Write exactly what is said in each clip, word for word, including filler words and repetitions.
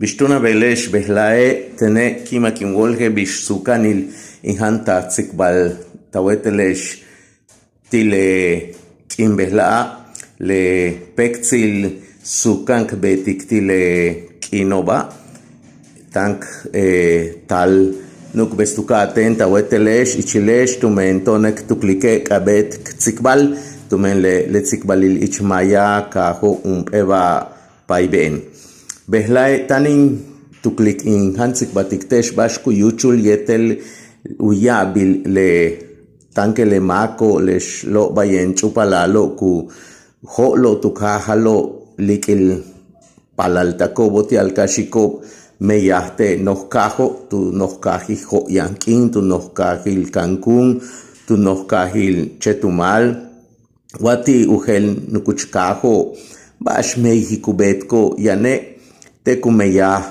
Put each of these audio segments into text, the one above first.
Bix túun a beele'ex, bejla'e' tene' ki'imak in wóol je'el bix suukanil in jáan ta tzicbal ta wéetele'ex ti' le k'iin bejla'a', le péektsil suukan k beetik ti' le k'iino'oba'. Táan k taal nu'ukbes tu ka'atéen ta wéetele'ex, ichile'ex tumen to'one' k tuklike' k'a'abéet k tzicbal tumen le tzicbalil ich maaya kaajo' jump'éeba' paybe'en. Bejla'e' táan in tuklik in jáan tzicbaltik te'ex ba'ax ku yúuchul yéetel u ya'abil le táankel le máako'ob le xlo'obayen ch'úupalalo' ku jo'olo'ob tu kaajalo' líik'il paalaltako'obo' ti'al ka xi'iko'ob meyaj te' noj kaajo', tu noj kaajil Jo'yán K'iin, tu noj kaajil Cancún, tu noj kaajil Chetumal, wa ti' u jeel nukuch kaajo'ob ba'ax meyajil ku beetiko'ob yane' te' ku meyaj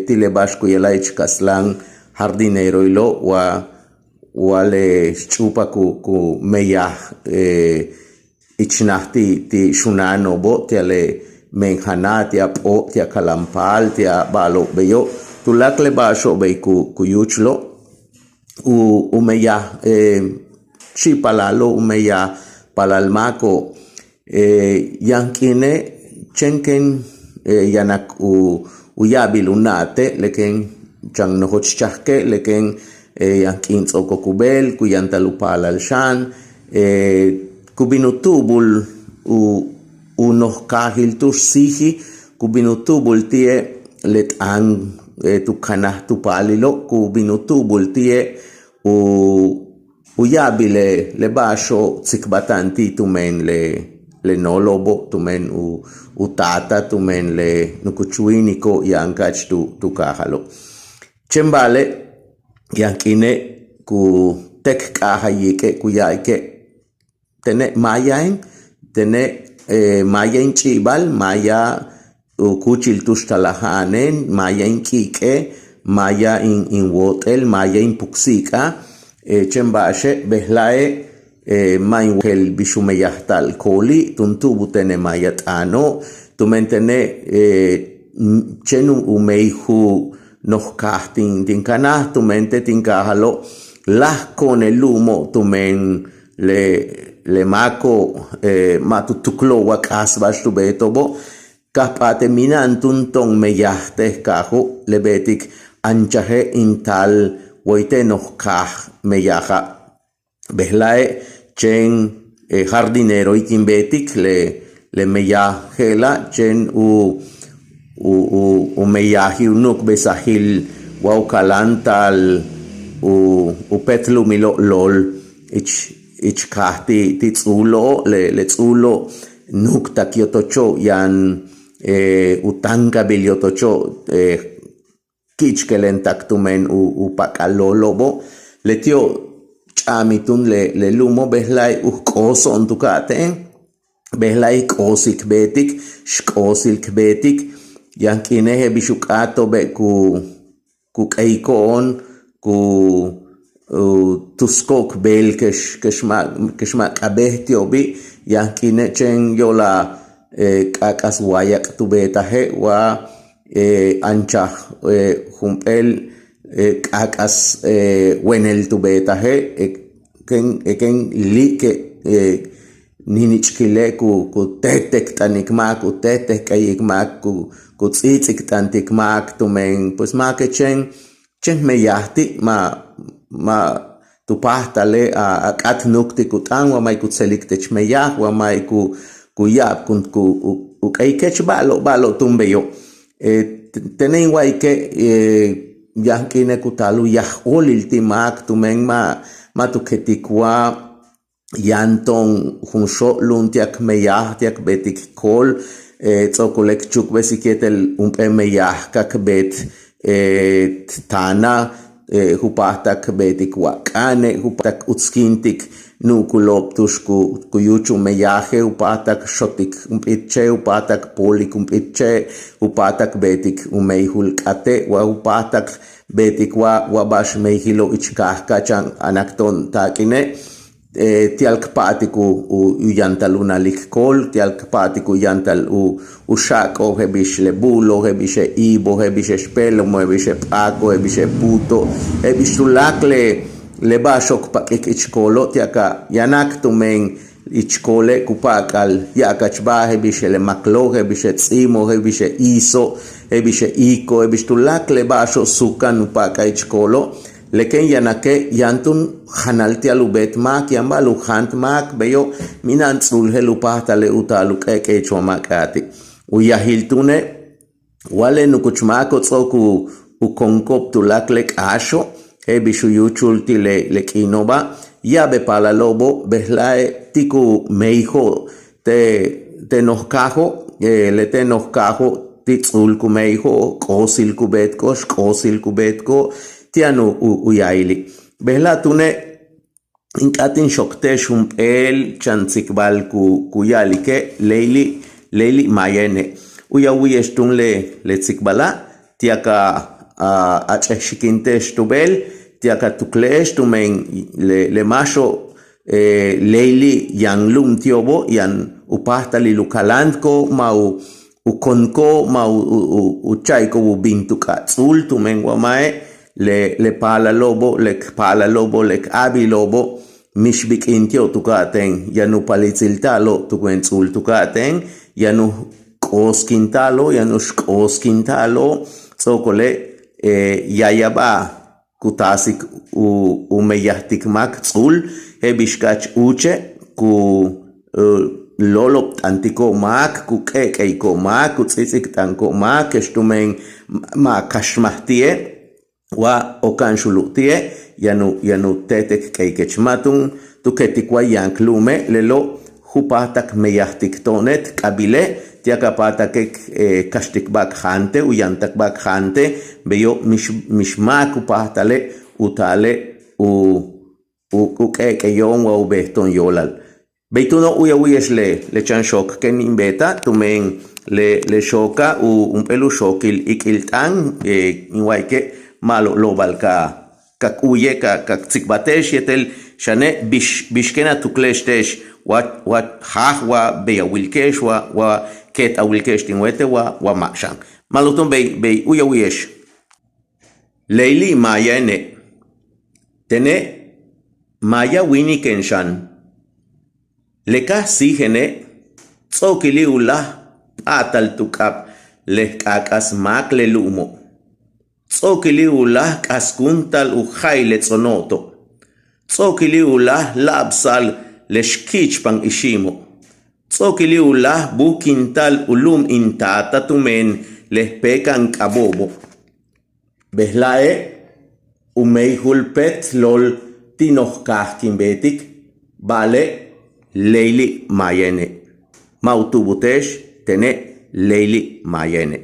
ti' le ba'ax ku ya'ala'al ich kastlan jardineroilo' wa wa le xch'úupal ku ku meyaj ich naj ti' ti' xunáano'obo' ti'al le men janal, ti'al p'o', ti'al kalan paal, ti'al ba'alo'ob beyo', tuláakal le ba'axo'ob bey ku ku yúuchulo'. U u meyaj chi'ipalalo', u meyaj paalal máako'ob. Yaan k'iine' chéen kéen yanak u u ya'abil u na'ate', le kéen chan nojoch chajke', le kéen yaan k'iin ts'o'okok u beel, ku yantal u paalal xan, ku bin u tu'ubul u u noj kaajil tu'ux síiji, ku bin u tu'ubul ti'e' le t'aan tu kanaj tu paalilo', ku bin u tu'ubul ti'e' u u ya'abil le le ba'axo'ob tzicbata'an ti' tumen le le noolo'obo', tumen u u taatal, tumen le nukuch wíiniko' yaan ka'ach tu tu kaajalo'. Chéen ba'ale' yaan k'iine' ku téek k'a'ajal yiik'e' ku ya'alike' tene' maayaen, tene' maaya in ch'i'ibal, maaya u kúuchil tu'ux talaja'anen, maaya in k'i'ik'e', maaya in in woot'el, maaya in puksi'ik'al. Chéen ba'axe' bejla'e' ma' in wojel bix u meyajta'al kooli' tun tu'ubul tene' maaya t'aano', tumen tene' chéen u meyaj u noj kaaj tin tin kanaj, tumen te' tin kaajalo' láaj ko'onel lu'umo' tumen le le máako'ob ma' tu tuklo'ob wa k'aas ba'ax tu beeto'obo'. Ka p'áate' mina'an túun to'on meyaj te' kaajo', le beetik anchaje' in taal way te' noj kaaj meyaja'. Bejla'e' chéen jardineroil kin beetik le le meyaj je'ela', chéen u u u meyajil u nu'ukbesajil wa u kaláanta'al u u péet lu'umilo' lool ich ich kaaj ti' ti' Ts'uulo'ob. Le le Ts'uulo'ob nuuktak yotocho'ob, yaan u táankabil yotocho'ob ki'ichkeleentak tumen u u pak'al loolo'obo'. Leti'ob ch'a'amil túun le le lu'umo', bejla'e' u k'ooso'on tu ka'atéen, bejla'e' j k'oosil k beetik, x k'oosil k beetik. Yaan k'iine' je'el bix u k'áato'obe' ku ku k'eyiko'on, ku tusko'on k beel kex kex ma' kex ma' k'a'abéet ti'obi'. Yaan k'iine' chéen yo'olal k'aak'as wáayak' tu beetaje' wa anchaj jump'éel k'aak'as wenel tu beetaje', kéen kéen líik'e' ninich'kile' ku ku téejteekt'anik máak, ku téejteek'eyik máak, ku ku ts'íits'ikt'antik máak tumen pues máake' chéen chéen meyaj ti' ma' ma' tu páajtale' a k'áat nuuk ti' ku t'aan wa ma'e' ku tselik tech meyaj wa ma'e' ku ku ya'abkun ku u k'eyikech ba'alo' ba'alo' túun beyo'. Tene' in wa'ayike' yaan k'iine' ku taal u yaj óolil ti' máak tumen ma' ma' tu ketik wa yaan to'on jun xóo' lu'um ti'al k meyaj ti'al k beetik kool ts'o'okole' k chukbesik yéetel jump'éel meyaj ka k beet táanal, ju páajtal k beetik wa k'a'ane', ju páajtal k utskíintik nu'ukulo'ob tu'ux ku ku yúuchul meyaje', ju páajtal k xotik jump'íit che', ju páajtal k poolik jump'íit che', ju páajtal k beetik u meyajil k'ate' wa ju páajtal k beetik wa wa ba'ax meyajilo' ich kaaj ka chan anak to'on taak'ine'. ti'al k pa'atik u yantal u nalik kool, ti'al k pa'atik u yantal u xa'ak'o'ob, je'el bix le bu'ulo', je'el bix le ibo', je'el bix le xpelomo', je'el bix le p'aako', je'el bix le puuto', je'el bix tuláakal le ba'axo'ob k pak'ik ich koolo', ti'al ka yanak tumen ich koole' ku pa'ak'al ya'abkach ba'al, je'el bix le maklo', je'el bix le ts'imo', je'el bix le iso', je'el bix le iko', je'el bix tuláakal le ba'axo'ob sukan u pa'ak'al ich koolo'. Le kéen yanake' yaan túun janal ti'al u beet máak, yaan ba'al u jaant máak, beyo' mina'an ts'u'ul je'el u páajtale' u taal u k'eek'e'ich wa ma' k'áati'. U yajil túune' wa le nukuch máako' ts'o'ok u konko'ob tuláakal le k'áaxo', je'el bix u yúuchul ti' le k'iino'oba', ya'ab le paalalo'obo' bejla'e' ti' ku meyajo'ob te noj kaajo', le te noj kaajo' ti' ts'u'ul ku meyajo'ob, k'oosil ku beetiko'ob, xk'oosil ku beetiko'ob, ti' yaan u ya'ili'. Bejla' túune' in k'áat in xook te'ex jump'éel chan tsikbal ku ya'alike' leyli', leyli' maayaene'. U'uy a wu'uye'ex túun le tsikbala', ti'al ka ach'ej xikin te'ex tu beel, ti'al ka tukle'ex tumen le máaxo'ob leyli' yaan lu'um ti'obo', yaan u páajtalil u kaláantiko'ob, ma' u konko'ob, ma' u cha'iko'ob u bin tu k'ab ts'u'ul, tumen wa ma'e' le paalalo'obo', le k paalalo'obo', le k a'abilo'obo' mix bik'in ti'ob tu ka'atéen, yaan u palitsilta'alo'ob tumen ts'u'ul tu ka'atéen, yaan u k'ooskinta'alo'ob, yaan u xk'ooskinta'alo'ob. Ts'o'okole' yayaba'al ku taasik u meyajtik máak ts'u'ul, je'el bix ka'ach úuche' ku lolobt'antiko'ob máak, ku k'eek'e'iko'ob máak, ku ts'its'ikt'antiko'ob máak, kex tumen ma' kaxmaj ti'e', wa oka'an xu'ulu' ti'e', yaan u yaan u téetek k'eykech, ma' túun tu ketik wa yaan k lu'ume', lelo' ju páajtal k meyajtik to'one' t k'abile', ti'al ka páajtale' k kaxtik ba'al k jaante', u yantal ba'al k jaante', beyo' mix mix máak u páajtale' u taale' u u k'eek'eyo'on wa u beeto'on yo'olal. Bey túuno' u'uy a wu'uye'ex le chan xook kéen in beeta', tumen le xooka' jump'éel u xookil ik'il t'aan, in wa'alike' ma'alob lóobal ka k u'uye', ka k tsikbalte'ex yéetel xane' bix bix kéen a tukle'ex te'ex wa wa jaaj wa bey a wilike'ex, wa wa keet a wilike'ex tin wéetel wa wa ma' xan. Ma'alob túun bey bey u'uy a wu'uye'ex. Leyli' maayaene'. Tene' maya wíiniken xan. Le ka síijene' ts'o'okili' u láaj p'áatal tu k'ab le j k'aak'as máak le lu'umo'. Ts'o'okili' u láaj k'askúunta'al u ja'il le ts'ono'oto'. Ts'o'okili' u láaj la'absa'al le xki'ichpan ixi'imo'. Ts'o'okili' u láaj búunkinta'al u lu'um in taata tumen le j péeka'an k'abo'obo'. Bejla'e' u meyjul péet lool ti' noj kaaj kin beetik, ba'ale' leyli' maayaene'. Ma' u tu'ubul te'ex, tene' leyli' maayaene'.